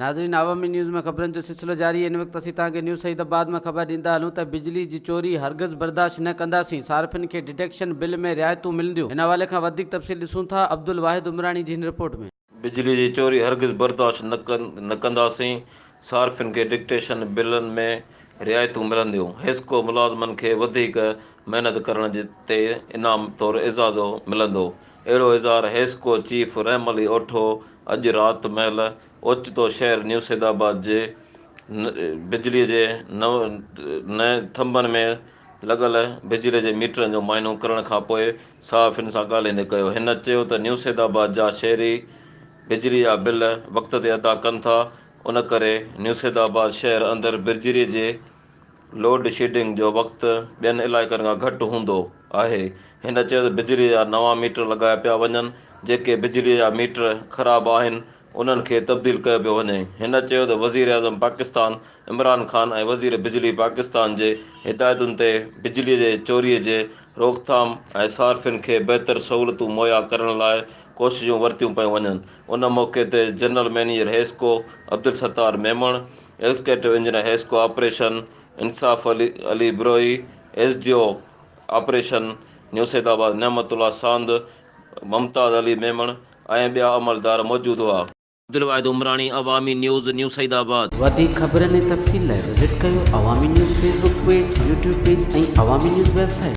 ناظرين عوامي نيوز ۾ خبرن جو سلسلو جاري هن وقت اسين توهان کي نيوز سعيد آباد مان خبر ڏيندا هلون ته بجلي جي چوري هرگز برداشت نه ڪنداسين صارفين کي ڊٽيڪشن بل ۾ رعايتون ملنديون هن حوالي کان وڌيڪ تفصيل ڏسون ٿا عبدالواحد عمراڻي جي هن رپورٽ ۾. بجلي جي چوري هرگز برداشت نه ڪنداسين صارفين کي ڊڪٽيشن بلن ۾ رعايتون ملنديون حيسڪو ملازمن کي وڌيڪ محنت ڪرڻ تي انعام طور اعزازو ملندو اهڙو اظهار حيسڪو چيف رحم علي اوٺو اڄ رات مهل اوچتو شهر نيو سيدآباد جي بجلي جي نون ٿنڀن ۾ لڳل بجلي جي ميٽرن جو معائنو ڪرڻ کانپوء صحافين سان ڳالهائيندي ڪيو. هن چيو ته نيو سيدآباد جا شهري بجلي جا بل وقت تي ادا ڪن ٿا ان ڪري نيو سيدآباد شهر اندر بجلي جي لوڊ شيڊنگ جو وقت ٻين علائقن کان گهٽ هوندو آهي. هن چيو ته بجلي جا نوان ميٽر لڳايا پيا وڃن جيڪي بجلي جا ميٽر خراب آهن انهن کي تبديل ڪيو پيو وڃي. هن چيو ته وزيراعظم پاڪستان عمران خان ۽ وزير بجلي پاڪستان جي هدايتن تي بجلي جي چوري جي روڪٿام ۽ صارفين کي بهتر سهولتون مهيا ڪرڻ لاء ڪوششون ورتيون پيون وڃن. ان موقعي تي general manager HESCO Abdul Sattar Memon, executive engineer HESCO operation Insaf Ali Brohi, S D O operation New Saeedabad Naimatullah Sand, Mumtaz Ali Memon ۽ ٻيا عملدار موجود هئا. Abdul Wahid Umrani, Awami news, New Saeedabad. وڌيڪ خبرن ۽ تفصيل لاء وزٽ ڪيو Awami news Facebook page, YouTube page ۽ Awami news website.